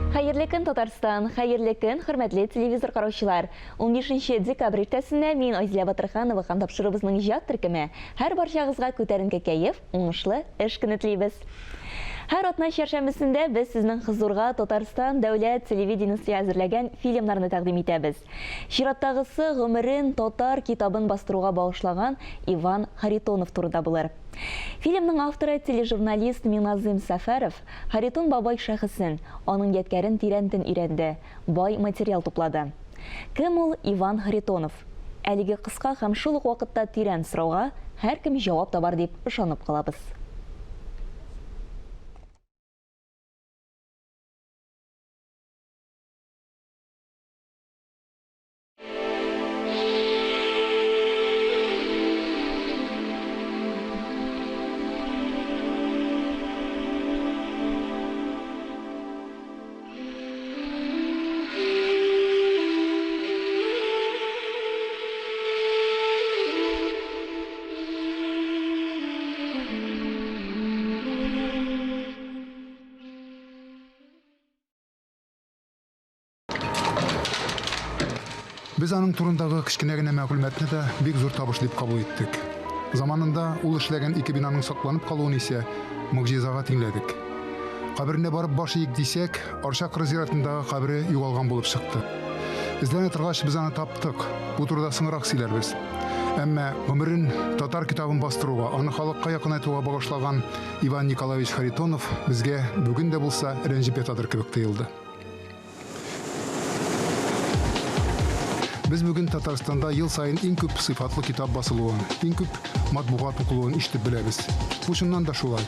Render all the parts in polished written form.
Хәерле көн, Татарстан! Хәерле көн, хөрмәтле телевизор караучылар! 15 декабрь иртәсендә мин, Айзилә Батырханова һәм тапшыруыбызның иҗат төркеме һәр барчагызга күтәренке кәеф, уңышлы эш көне телибез. Һәр атна чәршәмбесендә без сезнең хозурга Татарстан дәүләт телевидениесе әзерләгән фильмнарны тәкъдим итәбез. Чираттагысы гомерен татар китабын бастыруга багышлаган Иван Харитонов турында булыр. Фильмның авторы тележурналист Миназыйм Сәфәров Харитон бабай шәхесен, аның ядкәрен тирәнтен өйрәнде, бай материал туплады. Кем ул Иван Харитонов? Әлеге кыска һәм шул ук вакытта тирән сорауга һәркем җавап табар дип ышанып калабыз. Без аның турындагы кечкенә генә мәгълүматны да бик зур табыш дип кабул иттек. Заманында ул эшләгән ике бинаның сакланып калуын исә могҗизага тиңләдек. Каберенә барып баш иек дисәк, Арча кыры зиратындагы кабере югалган булып чыкты. Эзләнә торгач, без аны таптык. Бу турыда соңрак сөйләрбез. Әмма гомерен татар китабын бастыруга, аны халыкка якынайтуга багышлаган Иван Николаевич Харитонов безгә бүген дә булса рәнҗеп ятадыр кебек тоелды. Без бүген Татарстанда ел саен иң күп сыйфатлы китап басылуын, иң күп матбугат укылуын ишетеп беләбез. Бу чыннан да шулай.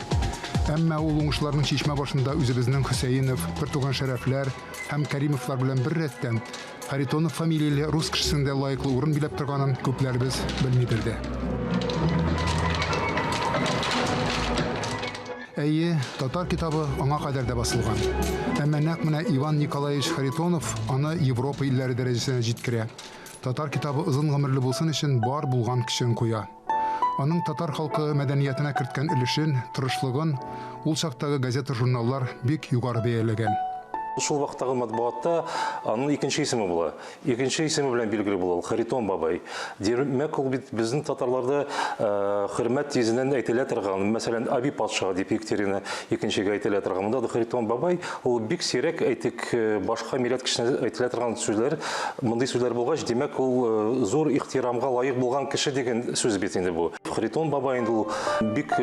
Әмма ул уңышларның чишмә башында үзебезнең Хөсәенов, бертуган Шәрәфләр һәм Кәримовлар белән беррәттән Харитонов фамилияле рус кешесенең дә лаеклы урын биләп торганын күпләребез белмидер дә. Әйе, татар китабы аңа кадәр дә басылган. Әмма нәкъ менә Иван Николаевич Харитонов аны Европа илләре дәрәҗәсенә җиткерә. Татар китабы озын гомерле булсын өчен бар булган көчен куя. Аның татар халкы мәдәниятенә керткән өлешен, тырышлыгын ул чактагы газета-журналлар бик югары бәяләгән. Шул вакыттагы матбугатта аның икенче исеме була. Икенче исеме белән билгеле була ул, Харитон бабай. Димәк, ул бит безнең татарларда хөрмәт йөзеннән әйтелә торган, мәсәлән, Аби патша дип Екатерина икенчегә әйтелә торган. Монда да Харитон бабай, ул бик сирәк, әйтик, башка милләт кешесенә әйтелә торган сүзләр. Мондый сүзләр булгач, димәк, ул зур ихтирамга лаек булган кеше дигән сүз бит инде бу. Харитон бабай инде ул бик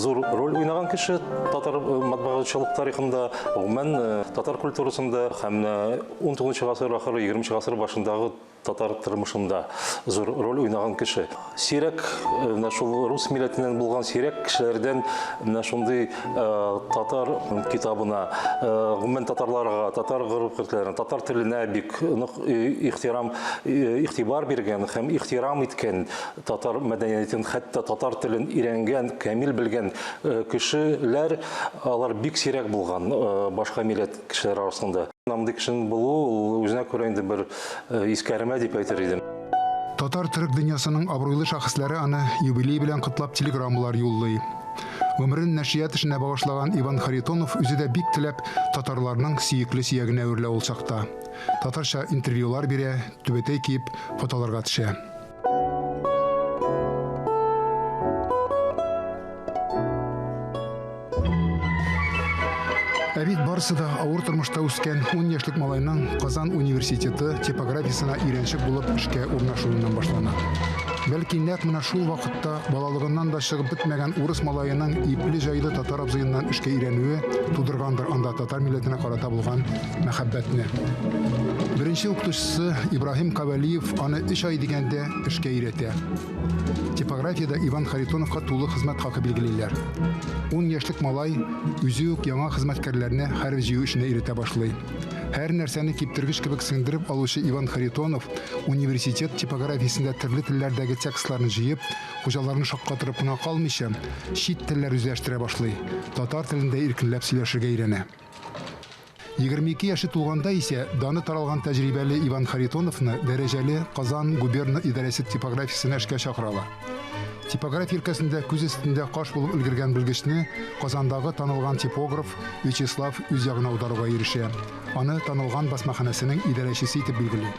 зур роль уйнаган кеше татар матбугатчылык тарихында, гомумән, татар культурасында һәм 19 гасыр ахыры, 20 гасыр башындагы татар тормышында зур роль уйнаган кеше. Сирәк, э, менә шул рус милләтеннән булган сирәк кешеләрдән менә шундый э, татар китабына, э, гомумән татарларга, татар гореф-гадәтләренә, татар теленә бик нык ихтирам, игътибар биргән һәм ихтирам иткән татар мәдәниятен, хәтта татар телен өйрәнгән, камил белгән кешеләр, алар бик сирәк булган башка милләт кешеләр арасында. Мондый кешенең булуы ул үзенә күрә инде бер э, искәрмә дип әйтер идем. Татар-төрек дөньясының абруйлы шәхесләре аны юбилей белән котлап телеграммалар юллый. Гомерен нәшрият эшенә багышлаган Иван Харитонов үзе дә бик теләп татарларның сөекле сөягенә әверелә ул чакта. Татарча интервьюлар бирә, түбәтәй киеп, фотоларга төшә. Ә бит барысы да авыр тормышта үскән 10 яшьлек малайның Казан университеты типографиясенә өйрәнчек булып эшкә урнашуыннан башлана. Бәлки нәкъ менә шул вакытта балалыгыннан да чыгып бетмәгән урыс малаеның ипле-җайлы татар абзыеннан эшкә өйрәнүе тудыргандыр анда татар милләтенә карата булган мәхәббәтне. Беренче укытучысы Ибраһим Кавалиев аны өч ай дигәндә эшкә өйрәтә. Типографиядә Иван Харитоновка тулы хезмәт хакы билгелиләр. Ун яшьлек малай үзе үк яңа хезмәткәрләрне хәреф җыю эшенә өйрәтә башлый. Һәр нәрсәне киптергеч кебек сеңдереп алучы Иван Харитонов университет типографиясендә төрле телләрдәге текстларны җыеп, хуҗаларны шаккатырып кына калмыйча, чит телләр үзләштерә башлый, татар телендә иркенләп сөйләшергә өйрәнә. 22 яше тулганда исә даны таралган тәҗрибәле Иван Харитоновны дәрәҗәле Казан губерна идарәсе типографиясенә эшкә чакыралар. Типография өлкәсендә күз өстендә каш булып өлгергән белгечне Казандагы танылган типограф Вячеслав үз ягына аударуга ирешә. аны танылган басмаханәсенең идарәчесе итеп билгели.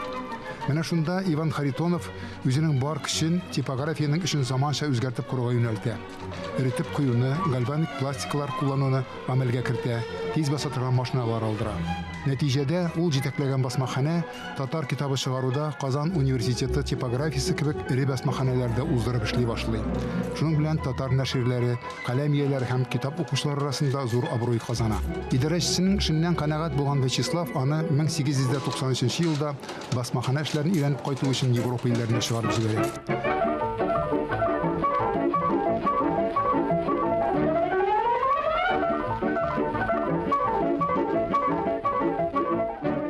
Менә шунда Иван Харитонов үзенең бар көчен типографиянең эшен заманча үзгәртеп коруга юнәлтә. Эретеп куюны, гальваник пластикалар куллануны гамәлгә кертә, тиз баса торган машиналар алдыра. Нәтиҗәдә, ул җитәкләгән басмаханә татар китабы чыгаруда Казан университеты типографиясе кебек эре басмаханәләрдә уздырып эшли башлый. Шуның белән татар нәширләре, каләм ияләре һәм китап укучылар арасында зур абруй казана. Идарәчесенең эшеннән канәгать булган Вячеслав аны 1893 елда басмаханә эшләрен өйрәнеп кайту өчен Европа илләренә чыгарып җибәрә.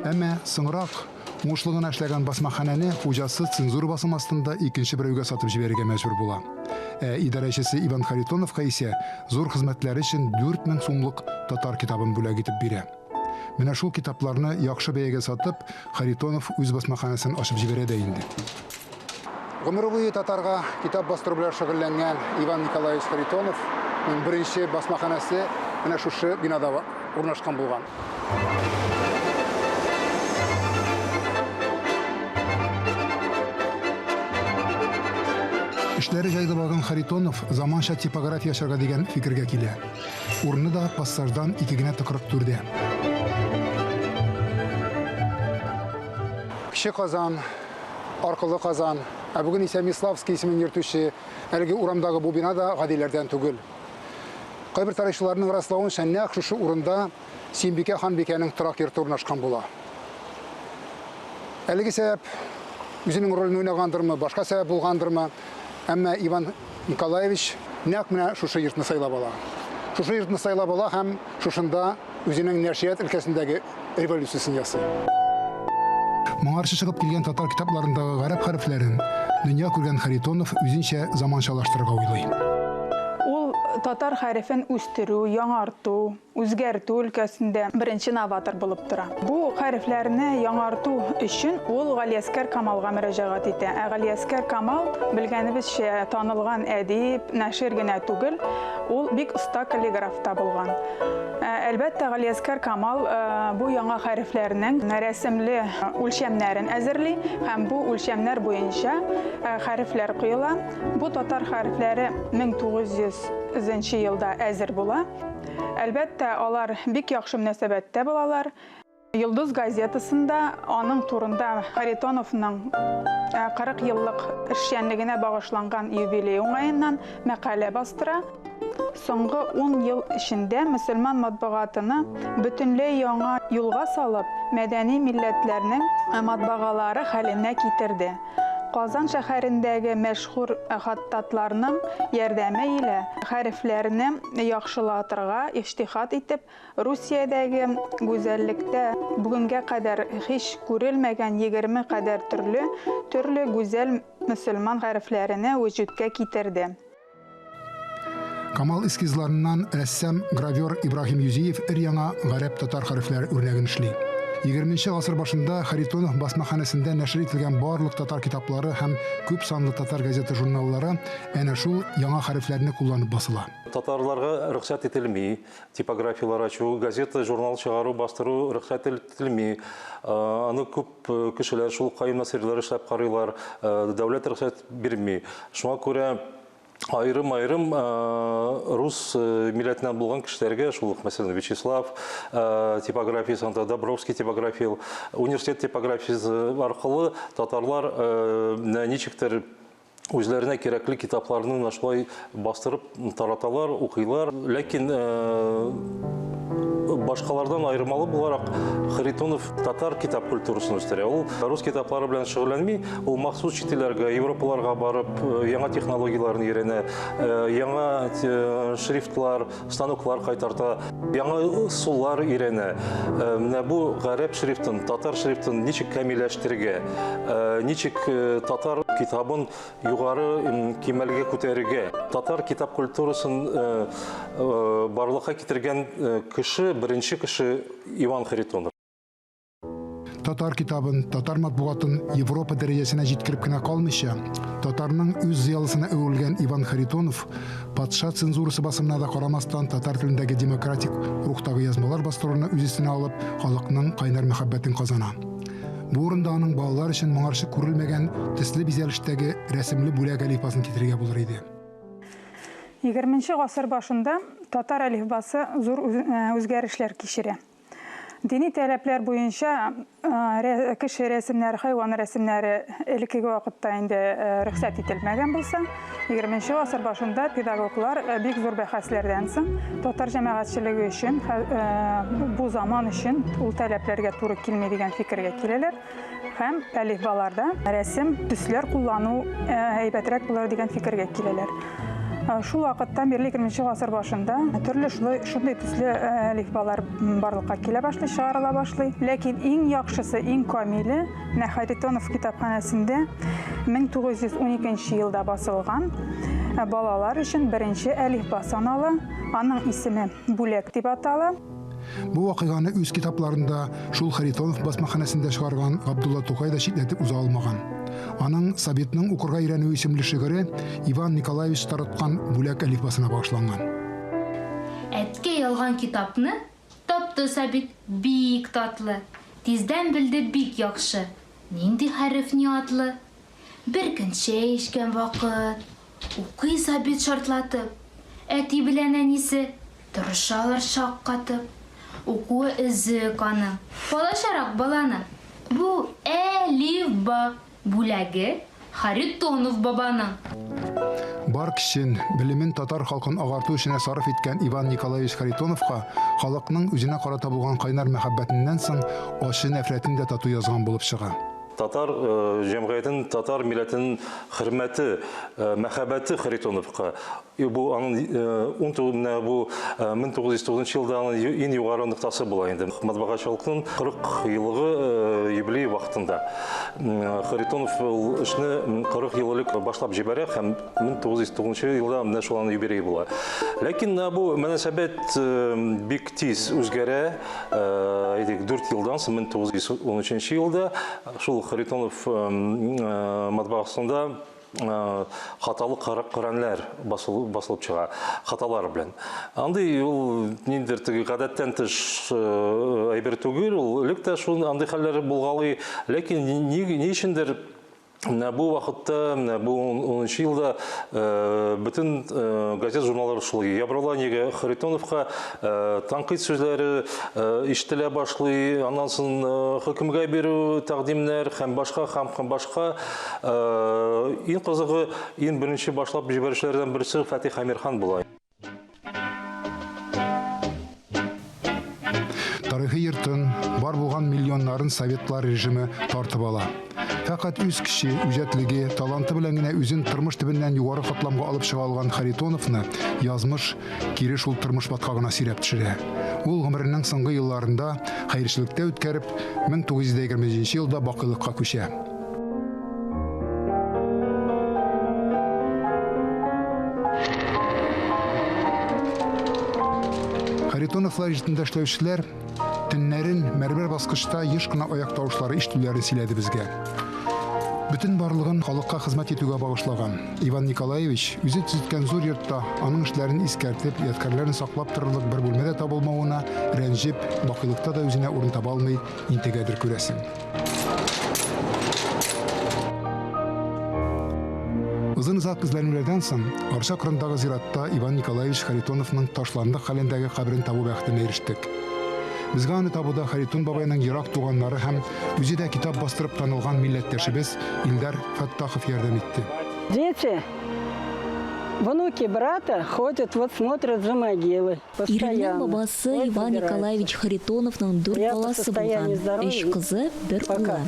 Әмма соңрак уңышлы гына эшләгән басмаханәне хуҗасы цензура басымы астында икенче берәүгә сатып җибәрергә мәҗбүр була. Ә идарәчесе Иван Харитоновка исә зур хезмәтләре өчен 4000 сумлык татар китабын бүләк итеп бирә. Менә шул китапларны яхшы бәягә сатып, Харитонов үз басмаханәсен ачып җибәрә дә инде. Гомере буе татарга китап бастыру белән шөгыльләнгән Иван Николаевич Харитонов беренче басмаханәсе менә шушы бинада урнашкан булган. Эшләре җайлы барган Харитонов заманча типография ачарга дигән фикергә килә. Урыны да пассаждан ике генә тыкрык түрдә. Кече Казан, Аркылы Казан, ә бүген исә Миславский исемен йөртүче әлеге урамдагы бу бина да гадиләрдән түгел. Кайбер тарихчыларның раславынча, нәкъ шушы урында Сөембикә ханбикәнең торак йорты урнашкан була. Әлеге сәбәп үзенең ролен уйнагандырмы, башка сәбәп булгандырмы, әмма Иван Николаевич нәкъ менә шушы йортны сайлап ала. Шушы йортны сайлап ала һәм шушында үзенең нәшрият өлкәсендәге революциясен ясый. Моңарчы чыгып килгән татар китапларындагы гарәп хәрефләрен дөнья күргән Харитонов үзенчә заманчалаштырырга уйлый. Ул татар хәрефен үстерү, яңарту, үзгәртү өлкәсендә беренче новатор булып тора. Бу хәрефләрне яңарту өчен ул Галиәскәр Камалга мөрәҗәгать итә. Ә Галиәскәр Камал, белгәнебезчә, танылган әдип, нәшир генә түгел, ул бик оста каллиграф та булган. Әлбәттә, Галиәскәр Камал бу яңа хәрефләрнең рәсемле үлчәмнәрен әзерли һәм бу үлчәмнәр буенча хәрефләр куела. Бу татар хәрефләре 1900 елда әзер була. Әлбәттә, алар бик яхшы мөнәсәбәттә булалар. Йолдыз газетасында аның турында Харитоновның 40 еллык эшчәнлегенә багышланган юбилей уңаеннан мәкалә бастыра. Соңгы 10 ел эчендә мөселман матбугатыны бөтенләй яңа юлга салып, мәдәни милләтләрнең матбагалары хәленә китерде. Казан шәһәрендәге мәшһүр хаттатларның ярдәме илә хәрефләрне яхшылатырга иҗтиһад итеп, Русиядәге гүзәллектә бүгенгә кадәр һич күрелмәгән 20 кадәр төрле төрле гүзәл мөселман хәрефләренә вөҗүдкә китерде. Камал эскизларыннан рәссам, гравер Ибраһим Юзиев өр-яңа гарәп-татар хәрефләре үрнәген эшли. 20 гасыр башында Харитонов басмаханәсендә нәшер ителгән барлык татар китаплары һәм күп санлы татар газета-журналлары әнә шул яңа хәрефләрне кулланып басыла. Татарларга рөхсәт ителми типографияләр ачу, газета, журнал чыгару, бастыру рөхсәт ителми. Аны күп кешеләр шул Каюм Насыйрилар эшләп карыйлар, дәүләт рөхсәт бирми. Шуңа күрә айрым-айрым рус милләтеннән булган кешеләргә, шул ук, мәсәлән, Вячеслав типографиясе, анда Добровский типография, университет типографиясе аркылы татарлар ничектер үзләренә кирәкле китапларны менә шулай бастырып тараталар, укыйлар. Ләкин башкалардан аермалы буларак Харитонов татар китап культурасын үстерә. Ул рус китаплары белән шөгыльләнми, ул махсус чит илләргә, Европаларга барып, яңа технологияләрне өйрәнә, яңа шрифтлар, станоклар кайтарта, яңа ысуллар өйрәнә. Менә бу гарәп шрифтын, татар шрифтын ничек камилләштерергә, ничек татар китабын югары кимәлгә күтәрергә. Татар китап культурасын барлыкка китергән кеше, беренче кеше Иван Харитонов. Татар китабын, татар матбугатын Европа дәрәҗәсенә җиткереп кенә калмыйча, татарның үз зыялысына әверелгән Иван Харитонов патша цензурасы басымына да карамастан татар телендәге демократик рухтагы язмалар бастыруны үз өстенә алып, халыкның кайнар мәхәббәтен казана. Бу урында аның балалар өчен моңарчы күрелмәгән төсле бизәлештәге рәсемле бүләк әлифбасын китерергә булыр иде. Егерменче гасыр башында татар әлифбасы зур үзгәрешләр кичерә. Дини таләпләр буенча кеше рәсемнәре, хайван рәсемнәре элеккеге вакытта инде рөхсәт ителмәгән булса, егерменче гасыр башында педагоглар бик зур бәхәсләрдән соң татар җәмәгатьчелеге өчен бу заман өчен ул таләпләргә туры килми дигән фикергә киләләр. Һәм әлифбаларда рәсем, төсләр куллану әйбәтрәк булыр дигән фикергә киләләр. Шул вакыттан бирле 20 гасыр башында төрле шулай шундый төсле әлифбалар барлыкка килә башлый, чыгарыла башлый. Ләкин иң яхшысы, иң камиле менә Харитонов китапханәсендә 1912 елда басылган балалар өчен беренче әлифба санала. Аның исеме Бүләк дип атала. Бу вакыйганы үз китапларында шул Харитонов басмаханәсендә чыгарган Габдулла Тукай да читләтеп уза алмаган. Аның Сабитның укырга өйрәнүе исемле шигыре Иван Николаевич тараткан бүләк әлифбасына багышланган. Әткәй алган китапны тапты Сабит, бик татлы. Тиздән белде бик яхшы, нинди хәреф ни атлы. Беркөн чәй эчкән вакыт, укый Сабит шартлатып. Әти белән әнисе Тырышалар шаккатып. Укуы өзек аның. Балачарак баланың. Бу Әлифба бүләге Харитонов бабаның. Бар көчен, белемен татар халкын агарту эшенә сарыф иткән Иван Николаевич Харитоновка халыкның үзенә карата булган кайнар мәхәббәтеннән соң ачы нәфрәтен дә тату язган булып чыга. Татар җәмгыятенең, татар милләтенең хөрмәте, мәхәббәте Харитоновка И бу аның ун менә бу 1909 елда аның иң югары ноктасы була инде. Матбагачылыкның 40 еллыгы юбилей вакытында. Харитонов ул эшне 40 ел элек башлап җибәрә һәм 1909 елда менә шул аның юбилее була. Ләкин менә бу мөнәсәбәт бик тиз үзгәрә. Әйтик, 4 елдан соң 1913 елда шул Харитонов матбагасында хаталы Коръәннәр басылып чыга, хаталар белән. Андый ул ниндидер теге гадәттән тыш әйбер түгел, ул элек тә шул андый хәлләр булгалый, ләкин ни, ни өчендер менә бу вакытта, менә бу 10 елда бөтен газет журналлар шул ябырыла, нигә Харитоновка тәнкыйть сүзләре ишетелә башлый, аннан соң хөкемгә бирү тәкъдимнәр һәм башка һәм башка. Иң кызыгы, иң беренче башлап җибәрүчеләрдән берсе Фатих Әмирхан була. Тарихи йортын, бар булган миллионнарын советлар режимы тартып ала. Фәкать үз көче, үҗәтлеге, таланты белән генә үзен тормыш төбеннән югары катламга алып чыга алган Харитоновны язмыш кире шул тормыш баткагына сөйрәп төшерә. Ул гомеренең соңгы елларында хәерчелектә үткәреп, 1927 елда бакыйлыкка күчә. Харитоновлар йортында эшләүчеләр төннәрен мәрмәр баскычта еш кына аяк тавышлары ишетүләрен сөйләде безгә. Бөтен барлыгын халыкка хезмәт итүгә багышлаган Иван Николаевич үзе төзеткән зур йортта аның эшләрен искәртеп, ядкәрләрен саклап торырлык бер бүлмә дә табылмавына рәнҗеп, бакыйлыкта да үзенә урын таба алмый интегәдер күрәсең. Озын-озак эзләнүләрдән соң, Арча кырындагы зиратта Иван Николаевич Харитоновның ташландык хәлендәге каберен табу бәхетенә ирештек. Безгә аны табуда Харитон бабайның ерак туганнары һәм үзе дә китап бастырып танылган милләттәшебез Илдар Фәттахов ярдәм итте. Дети, внуки брата ходят, вот смотрят за могилой. Иремнең бабасы Иван Николаевич Харитоновның дүрт баласы булган, өч кызы, бер улы.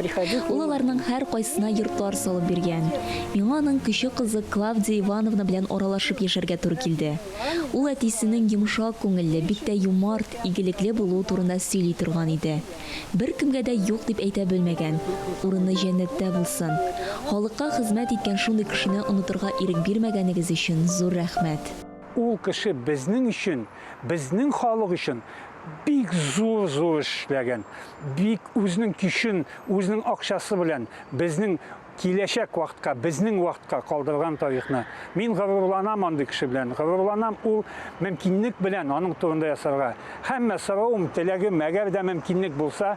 Ул аларның һәркайсына йортлар салып биргән. Миңа аның кече кызы Клавдия Ивановна белән аралашып яшәргә туры килде. Ул әтисенең йомшак күңелле, бик тә юмарт, игелекле булуы турында сөйли торган иде. Беркемгә дә юк дип әйтә белмәгән. Урыны җәннәттә булсын. Халыкка хезмәт иткән шундый кешене онытырга ирек бирмәгәнегез өчен зур рәхмәт. Ул кеше безнең өчен, безнең халык өчен бик зур-зур эш эшләгән, бик үзенең көчен, үзенең акчасы белән безнең киләчәк вакытка, безнең вакытка калдырган тарихны. Мин горурланам андый кеше белән, горурланам ул мөмкинлек белән аның турында ясарга. Һәммә соравым, теләгем, әгәр дә мөмкинлек булса,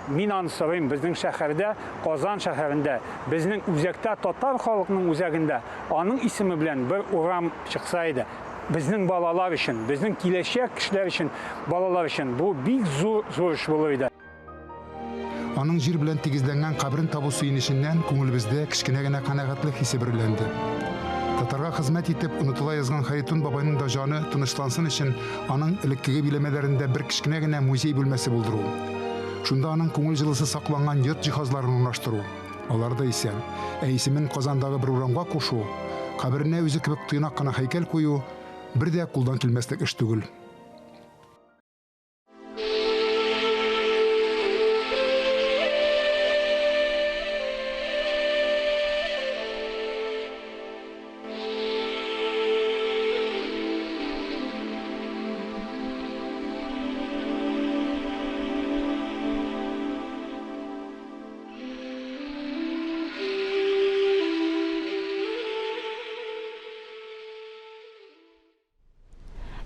мин аны сорыйм, безнең шәһәрдә, Казан шәһәрендә, безнең үзәктә, татар халыкның үзәгендә аның исеме белән бер урам чыкса иде. Безнең балалар өчен, безнең киләчәк кешеләр өчен, балалар өчен бу бик зур, зур эш булыр иде. Аның җир белән тигезләнгән каберен табу сөенеченнән күңелебездә кечкенә генә канәгатьлек хисе бөреләнде. Татарга хезмәт итеп онытыла язган Харитон бабайның да җаны тынычлансын өчен аның элеккеге биләмәләрендә бер кечкенә генә музей бүлмәсе булдыру. Шунда аның күңел җылысы сакланган йорт җиһазларын урнаштыру. Алар да исән. Ә исемен Казандагы бер урамга кушу, каберенә үзе кебек тыйнак кына һәйкәл кую бер дә кулдан килмәслек эш түгел.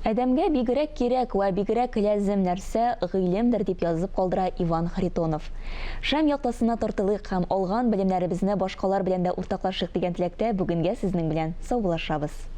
Адәмгә бигрәк кирәк вә бигрәк лязем нәрсә гыйлемдер, дип язып калдыра Иван Харитонов. Шәм яктысына тартылыйк һәм алган белемнәребезне башкалар белән дә уртаклашыйк дигән теләктә бүгенгә сезнең белән саубуллашабыз.